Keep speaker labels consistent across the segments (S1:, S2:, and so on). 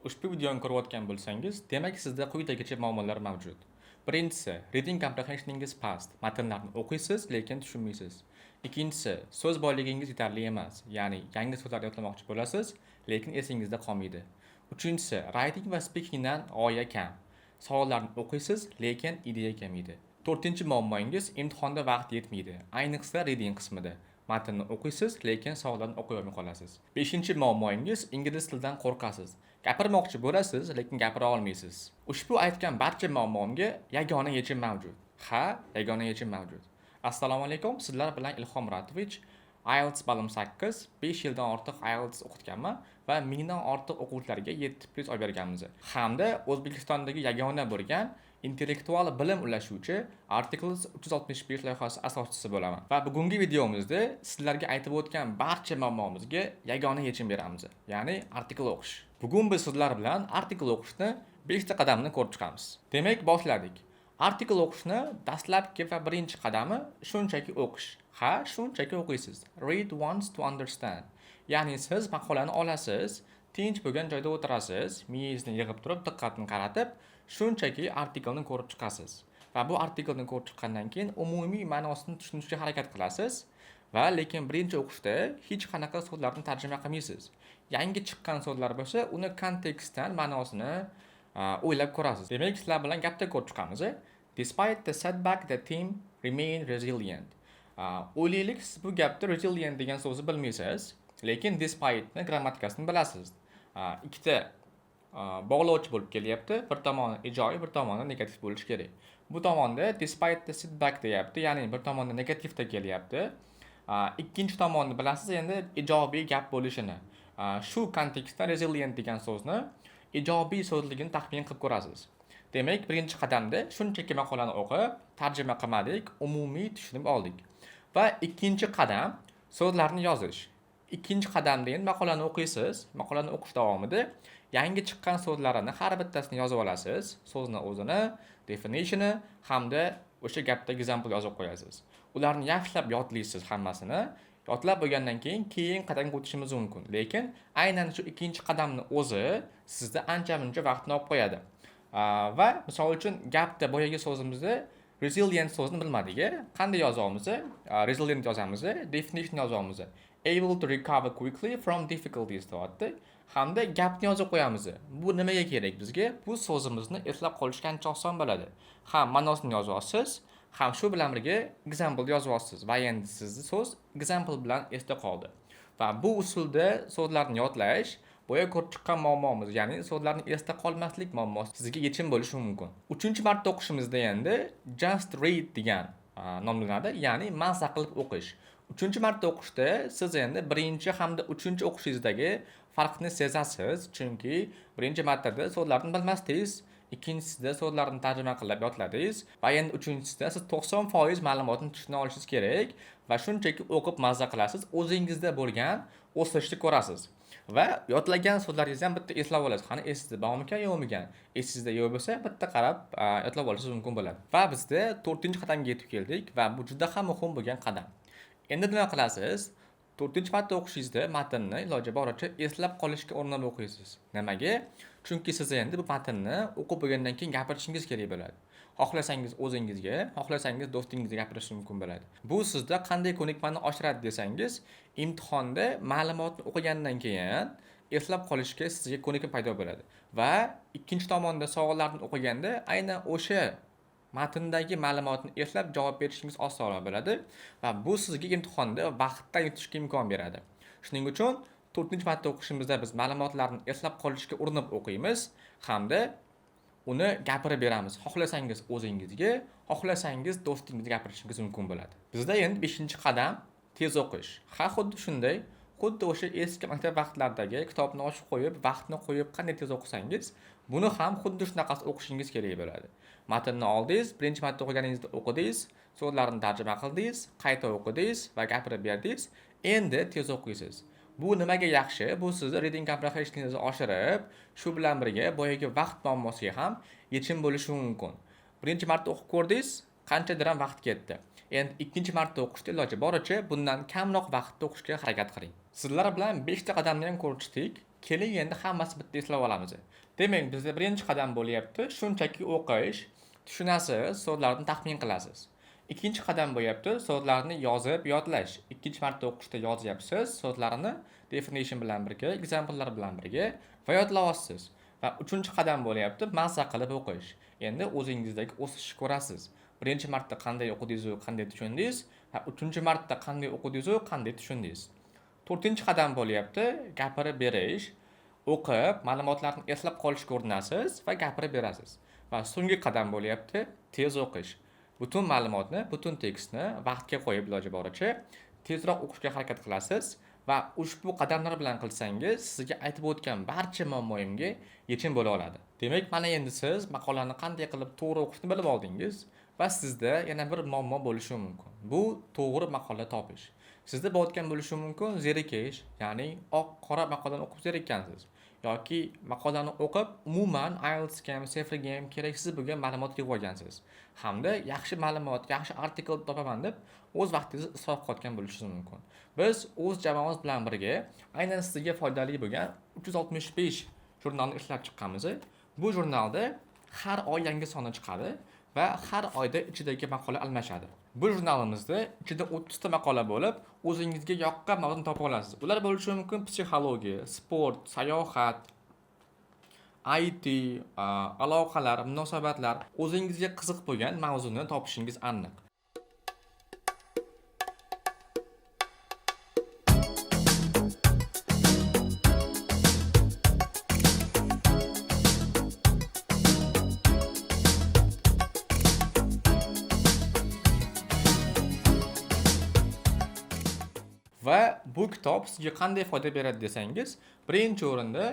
S1: Ushbu videoni ko'rayotgan bo'lsangiz, demak, sizda quyidagicha muammolar mavjud. Birinchisi, reading comprehensioningiz past. Matnlarni o'qiysiz, lekin tushunmaysiz. Ikkinchisi, so'z boyligingiz yetarli emas, ya'ni yangi so'zlar yodlamoqchi bo'lasiz, lekin esingizda qolmaydi. Uchinchisi, writing va speakingdan g'oya kam. Savollarni o'qiysiz, lekin ideya kelmaydi. To'rtinchi muammoyingiz, imtihonda vaqt yetmaydi. Ayniqsa reading qismida. Matnni o'qiysiz, lekin savollarni o'qiy olmay qolasiz. Beshinchi muammoyingiz, ingliz tilidan qo'rqasiz. Gapirmoqchi bo'lasiz, lekin gapira olmaysiz. Ushbu aytgan barcha muammomga yagona yechim mavjud. Ha, yagona yechim mavjud. Assalomu alaykum, sizlar bilan Ilhom Muratovich. IELTS balim 8, 5 yildan ortiq IELTS o'qitganman va mingdan ortiq o'quvchilarga 7+ olib berganmiz. Hamda O'zbekistondagi yagona bo'lgan intellektual bilim ulashuvchi Articles 365 loyihasi asoschisi bo'laman. Va bugungi videomizda sizlarga aytib o'tgan barcha muammomizga yagona yechim beramiz. Ya'ni artikel o'qish. Bugun biz sizlar bilan artikel o'qishni 5 ta qadamini ko'rib chiqamiz. Demak, boshladik. Artikel o'qishni dastlabki va birinchi qadami shunchaki o'qish. Ha, shunchaki o'qiysiz. Read once to understand. Ya'ni siz maqolani olasiz, tinch bo'lgan joyda o'tirasiz, miyangizni yig'ib turib, diqqatni qaratib, shunchaki artikelni ko'rib chiqasiz. Va bu artikelni ko'rib chiqqandan keyin umumiy ma'nosini tushunishga harakat qilasiz va lekin birinchi o'qishda hech qanaqa so'zlarni tarjima qilmaysiz. Yangi chiqqan so'zlar bo'lsa, uni kontekstdan ma'nosini o'ylab ko'rasiz. Demak, sizlar bilan gapda ko'rib chiqamiz. Despite the setback, the team remain resilient. O'ylaylik, siz bu gapda resilient degan so'zni bilmaysiz, lekin despite'ni grammatikasini bilasiz. Ikkita bog'lovchi bo'lib kelyapti. Bir tomoni ijobiy, bir tomoni negativ bo'lishi kerak. Bu tomonda despite the setback deyapti, ya'ni bir tomonda negativda kelyapti. Ikkinchi tomonni bilasiz endi ijobiy gap bo'lishini. Shu kontekstda resilient degan so'zni ijobiy so'zligini taxmin qilib ko'rasiz. Demak, birinchi qadamda shunchaki maqolani o'qib, tarjima qilmadik, umumiy tushunib oldik. Va ikkinchi qadam so'zlarni yozish. Ikkinchi qadamda endi maqolani o'qiysiz. Maqolani o'qish davomida yangi chiqqan so'zlarini har bittasini yozib olasiz. So'zni o'zini, definitioni hamda o'sha gapdagi example yozib qo'yasiz. Ularni yaxshilab yodlaysiz hammasini. Yodlab bo'lgandan keyin qadamga o'tishimiz mumkin. Lekin aynan shu ikkinchi qadamni o'zi sizda ancha-muncha vaqtni olib qo'yadi. Va misol uchun gapda boyagi so'zimizda resilient so'zini bilmadik. Qanday yozamiz? Resilient yozamiz, definition yozamiz. Able to recover quickly from difficulties deyapti. Hamda gapni yozib qo'yamiz. Bu nimaga kerak bizga? Bu so'zimizni eslab qolishga ancha oson bo'ladi. Ham ma'nosini yozyapsiz, ham shu bilan birga example yozyapsiz va endi sizni so'z example bilan esda qoldi. Va bu usulda so'zlarni yodlash boya ko'rib chiqqan muammomiz, ya'ni so'zlarni esda qolmaslik muammosi sizga yechim bo'lishi mumkin. Uchinchi marta o'qishimizda endi just read degan nomlanadi, ya'ni mazza qilib o'qish. Uchinchi marta o'qishda siz endi birinchi hamda uchinchi o'qishingizdagi farqni sezasiz, chunki birinchi martada so'zlarni bilmasdingiz, ikkinchisida so'zlarni tarjima qilib yodladingiz va endi uchinchisida siz 90% ma'lumotni tushuna olishingiz kerak va shunchaki o'qib mazza qilasiz, o'zingizda bo'lgan o'sishni ko'rasiz. Va yodlagan so'zlaringizni ham bitta eslab olasiz. Qani, esingizda bormikan, yo'qmikan? Esingizda yo'q bo'lsa, bitta qarab yodlab olishingiz mumkin bo'ladi. Va bizda to'rtinchi qadamga yetib keldik va bu juda ham muhim bo'lgan qadam. Endi nima qilasiz? To'rtinchi marta o'qishingizda matnni iloji boricha eslab qolishga urinib o'qiysiz. Nimaga? Chunki siz endi bu matnni o'qib bo'lgandan keyin gapirishingiz kerak bo'ladi. Xohlasangiz o'zingizga, xohlasangiz do'stingizga gapirish mumkin bo'ladi. Bu sizda qanday ko'nikmani oshiradi desangiz, imtihonda ma'lumotni o'qigandan keyin eslab qolishga sizga ko'nikma paydo bo'ladi. Va ikkinchi tomonda savollarni o'qiganda aynan o'sha matndagi ma'lumotni eslab javob berishingiz osonroq bo'ladi va bu sizga imtihonda vaqtdan yutishga imkon beradi. Shuning uchun to'rtinchi marta o'qishimizda biz ma'lumotlarni eslab qolishga urinib o'qiymiz hamda uni gapirib beramiz. Xohlasangiz o'zingizga, xohlasangiz do'stingizga gapirishingiz mumkin bo'ladi. Bizda endi beshinchi qadam tez o'qish. Ha, xuddi shunday, xuddi o'sha eski maktab vaqtlaridagi kitobni ochib qo'yib, vaqtni qo'yib qanday tez o'qisangiz, buni ham xuddi shunaqasi o'qishingiz kerak bo'ladi. Matnni oldingiz, birinchi marta o'qiganingizda o'qidingiz, so'zlarni tarjima qildingiz, qayta o'qidingiz va gapirib berdingiz. Endi tez o'qiysiz. Bu nimaga yaxshi? Bu sizni reading comprehensioningizni oshirib, shu bilan birga boyagi vaqt muammosiga ham yechim bo'lishi mumkin. Birinchi marta o'qib ko'rdingiz, qanchadir ham vaqt ketdi. Endi ikkinchi marta o'qishda iloji boricha bundan kamroq vaqtda o'qishga harakat qiling. Sizlar bilan 5 ta qadamni ham ko'rib chiqdik. Keling, endi hammasi bitta eslab olamiz. Demak, bizda birinchi qadam bo'lyapti, shunchaki o'qish, tushunasiz, so'zlarni taxmin qilasiz. Ikkinchi qadam bo'lyapti, so'zlarni yozib yodlash. Ikkinchi marta o'qishda yozyapsiz, so'zlarni definition bilan birga, examplelar bilan birga va yodlayapsiz. Va uchinchi qadam bo'lyapti, mazza qilib o'qish. Endi o'zingizdagi o'sishni ko'rasiz. Birinchi marta qanday o'qidingiz-u, qanday tushundingiz, va uchinchi marta qanday o'qidingiz-u, qanday tushundingiz. To'rtinchi qadam bo'lyapti, gapirib berish. O'qib, ma'lumotlarni eslab qolishga urinasiz va gapirib berasiz. Va so'nggi qadam bo'lyapti, tez o'qish. Butun ma'lumotni, butun tekstni vaqtga qo'yib iloji boricha tezroq o'qishga harakat qilasiz va ushbu qadamlar bilan qilsangiz, sizga aytib o'tgan barcha muammoimga yechim bo'la oladi. Demak, mana endi siz maqolani qanday qilib to'g'ri o'qishni bilib oldingiz va sizda yana bir muammo bo'lishi mumkin. Bu to'g'ri maqola topish. Sizda bo'layotgan bo'lishi mumkin zerikish, ya'ni oq qora maqolani o'qib zerikkansiz yoki maqolani o'qib umuman IELTSga ham, CEFRga ham keraksiz bo'lgan ma'lumot yig'ib olgansiz. Hamda yaxshi ma'lumot, yaxshi artikel topaman deb o'z vaqtingizni isrof qilayotgan bo'lishingiz mumkin. Biz o'z jamoamiz bilan birga aynan sizga foydali bo'lgan 365 jurnalni ishlab chiqqanmiz. Bu jurnalda har oy yangi soni chiqadi va har oyda ichidagi maqola almashadi. Bu jurnalimizda ichida 30 ta maqola bo'lib, o'zingizga yoqqan mavzuni topa olasiz. Ular bo'lishi mumkin psixologiya, sport, sayohat, IT, aloqalar, munosabatlar, o'zingizga qiziq bo'lgan mavzuni topishingiz aniq. Va bu kitob sizga qanday foyda beradi desangiz, birinchi o'rinda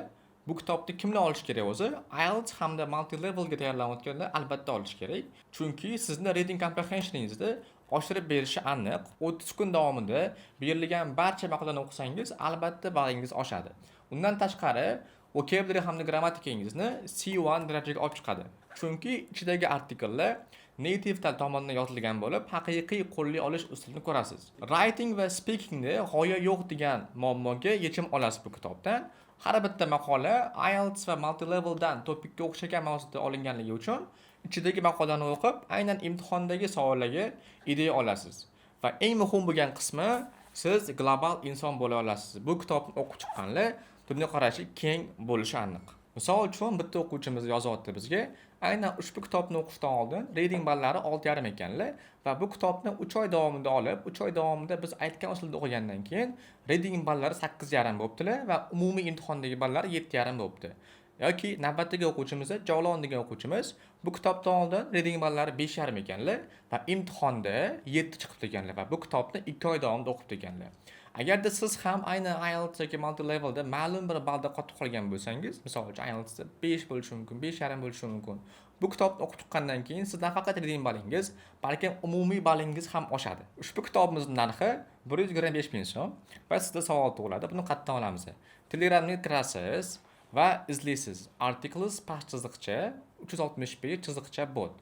S1: bu kitobni kimlar olish kerak o'zi? IELTS hamda multi-levelga tayyorlanayotganda albatta olish kerak. Chunki sizni reading comprehensioningizni oshirib berishi aniq. 30 kun davomida berilgan barcha maqolani o'qisangiz, albatta ballingiz oshadi. Undan tashqari, vocabulary hamda grammatikangizni C1 darajaga olib chiqadi. Chunki ichidagi artikellar native til tomonidan yozilgan bo'lib, haqiqiy qo'llay olish usulini ko'rasiz. Writing va speakingda g'oya yo'q degan muammoga yechim olasiz bu kitobdan. Har bitta maqola IELTS va multi-leveldan topikka o'xshagan mavzuda olinganligi uchun ichidagi maqolani o'qib, aynan imtihondagi savollarga ideya olasiz. Va eng muhim bo'lgan qismi, siz global inson bo'la olasiz. Bu kitobni o'qib chiqqanlar dunyoqarashi keng bo'lishi aniq. Misol uchun, bitta o'quvchimiz yozyapti bizga, aynan ushbu kitobni o'qishdan oldin reading ballari 6.5 ekanlar va bu kitobni 3 oy davomida olib, 3 oy davomida biz aytgan usulda o'qigandan keyin reading ballari 8.5 bo'libdilar va umumiy imtihondagi ballari 7.5 bo'libdi. Yoki navbatdagi o'quvchimiz Javlon degan o'quvchimiz bu kitobdan oldin reading ballari 5.5 ekanlar va imtihonda 7 chiqibdi ekanlar va bu kitobni 2 oy davomida o'qibdi ekanlar. Agarda siz ham aynan IELTS yoki multi-levelda ma'lum bir ballda qotib qolgan bo'lsangiz, misol uchun IELTSda 5 bo'lishi mumkin, 5.5 bo'lishi mumkin. Bu kitobni o'qib chiqqandan keyin siz nafaqat reading ballingiz, balki umumiy ballingiz ham oshadi. Ushbu kitobimizning narxi 125 ming so'm va sizda savol tug'iladi. Buni qayerdan olamiz? Telegramga kirasiz va izlaysiz. Articles past chiziqcha 365 chiziqcha bot.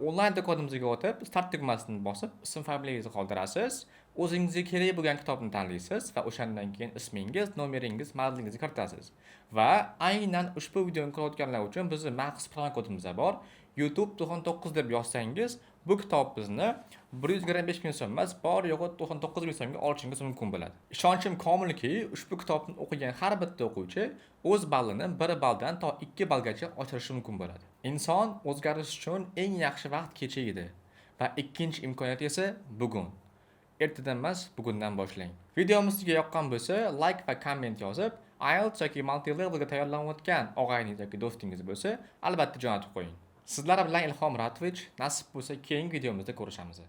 S1: Onlayn do'konimizga o'tib, start tugmasini bosib, ism familiyangizni qoldirasiz. O'zingizga kerak bo'lgan kitobni tanlaysiz va o'shandan keyin ismingiz, nomeringiz, manzilingizni kiritasiz. Va aynan ushbu videoni ko'rayotganlar uchun bizning maxsus promokodimiz bor. YouTube 99 deb yozsangiz, bu kitob bizni 125 ming so'm emas, bor yo'g'i 99 ming so'mga olishingiz mumkin bo'ladi. Ishonchim komilki, ushbu kitobni o'qigan har bitta o'quvchi o'z ballini 1 balldan to 2 ballgacha oshirishi mumkin bo'ladi. Inson o'zgarish uchun eng yaxshi vaqt kecha edi va ikkinchi imkoniyat esa bugun. Ertadan emas, bugundan boshlang. Videomiz sizga yoqqan bo'lsa, like va komment yozib, IELTS yoki multi-levelga tayyorlanayotgan og'ayningiz yoki do'stingiz bo'lsa, albatta jo'natib qo'ying. Sizlar bilan Ilhom Ratovich, nasib bo'lsa keyingi videomizda ko'rishamiz.